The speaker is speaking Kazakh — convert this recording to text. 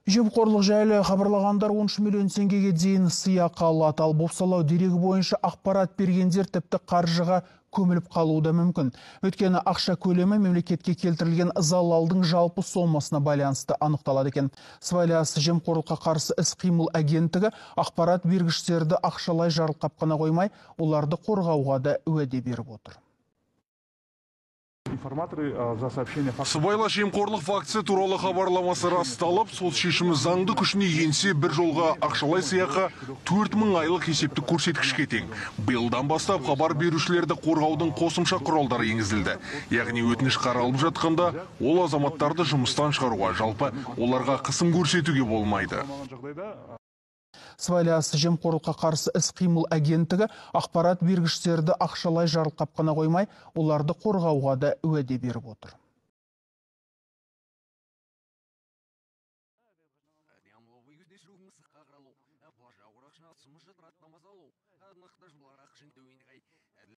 Жемқорлық жайлы хабарлағандар 13 миллион теңгеге дейін сыйақы алады. Ал бопсалау дерегі бойынша ақпарат бергендер тіпті қаржыға көміліп қалуы да мүмкін. Өйткені ақша көлемі мемлекетке келтірілген залалдың жалпы сомасына байланысты анықталады екен. Сыбайлас жемқорлыққа қарсы іс-қимыл агенттігі ақпарат бергіштерді ақшалай жарылқап қана қоймай, оларды қорғауға да уәде беріп отыр. Информаторы за сообщение фактов. Сыбайлас жемқорлық фактісі туралы хабарламасы расталып, сот шешімі заңды күшіне енсе, бір жолға ақшалай сыйақы 4000 айлық есептік көрсеткішке тең. Биылдан бастап хабар берушілерді қорғаудың қосымша құралдары енгізілді. Яғни өтініш қаралып жатқанда ол азаматтарды жұмыстан шығаруға, жалпы оларға қысым көрсетуге болмайды. Сыбайлас жемқорлыққа қарсы іс-қимыл агенттігі ақпарат бергіштерді ақшалай жарылқап қана қоймай, оларды қорғауға да уәде беріп отыр.